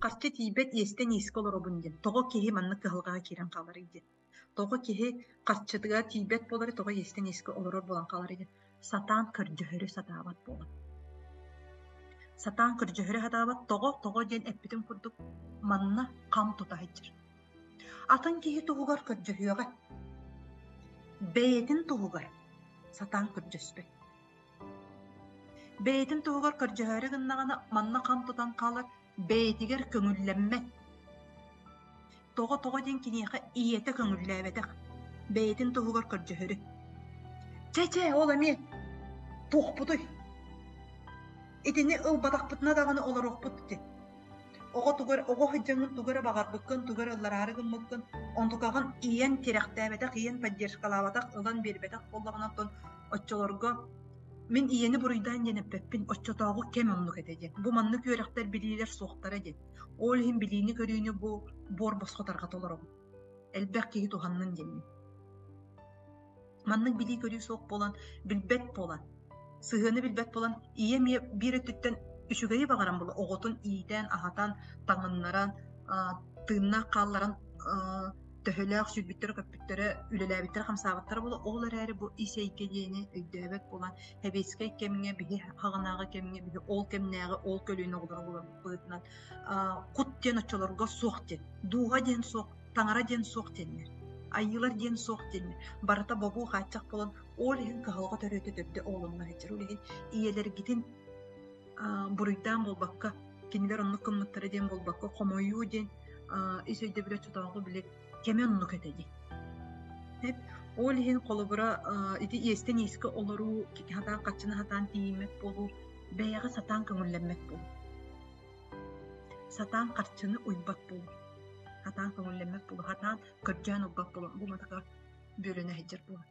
Харчы тиийбэт иэстэн иэскэ олоробун диэн. Тоҕо киһи маннык кыһалҕаҕа киирэн хааларый диэн. Тоҕо киһи харчытыгар тиийбэт буоларый, тоҕо иэстэн иэскэ олорор буолан хааларый диэн. Сатаан көрдөһөрү сатаабат буолан. Сатаан көрдөһөрү сатаабат тоҕо тоҕо диэн эппитим курдук манна хам тута сылдьар. Атын киһи туһугар көрдөһүөҕэ. Бэйэтин туһугар сатаан көрдөспөт. Бэйэтин туһугар көрдөһөөрү гыннаҕына манна хам тутан хаалар, бэйэтигэр көҥүллэммэт. Тоҕо тоҕо диэн киниэхэ ийэтэ көҥүллээбэтэх, бэйэтин туһугар көрдөһөрү. Чэ-чэ, ол эмиэ туохпутуй? Итини ылбатахпытына даҕаны олоруохпут ити. Оҕо тугу эрэ оҕо сылдьаҥҥын тугу эрэ баҕарбыккын, тугу эрэ ыллараары гыммыккын, онтукаҕын ийэн тирэхтээбэтэх, ийэн поддержкалаабатах, ылан биэрбэтэх буоллаҕына, оттон оччолорго мин ийэни буруйдаан диэн эппэппин, оччотооҕу кэм оннук этэ диэн. Бу маннык үөрэхтэр, билиилэр суохтара диэн. Ол иһин билиини-көрүүнү бу буор босхо тарҕата олоробун. Элбэх киһи туһаннын диэммин. Маннык билии-көрүү суох буолан, билбэт буолан, сыһыаны билбэт буолан, ийэ эмиэ биир өттүттэн үчүгэйи баҕаран була оҕотун иитэн, аһатан, таҥыннаран, тыыннаах хаалларан төһөлөөх сүүрбүттэрэ-көппүттэрэ, үлэлээбиттэрэ-хамсаабыттара буола, ол эрээри бу ис эйгэ диэни өйдөөбөт буолан, сэбиэскэй кэмҥэ биһи хаҕынааҕы кэмҥэ биһи ол кэмнээҕи ол көлүөнэ оҕолоро буоларбыт быһыытынан кут диэн оччолорго суох диэн, дууһа диэн суох, таҥара диэн суох диэннэр, айыылар диэн суох диэннэр, барыта бобуу-хааччах буолан, ол иһин кыһалҕа төрүөтэ төрдө оҕолонно сылдьар. Ол иһин ийэлэргитин буруйдаан буолбакка, кинилэр оннук гыммыттара диэн буолбакка, хомойуу диэн ис өйдөбүлэ оччотооҕу били кэмэ оннук этэ дии. Ол иһин холобура ити иэстэн иэскэ олоруу, сатаан хаччыны сатаан тиийиммэт буолуу, бэйэҕэ сатаан көҥүллэммэт буолуу. Сатаан харчыны уйбат буолуу, сатаан көҥүллэммэт буолуу, сатаан көрдөөн ылбат буолуу бу матыга бүөлэнэ сылдьар буолар.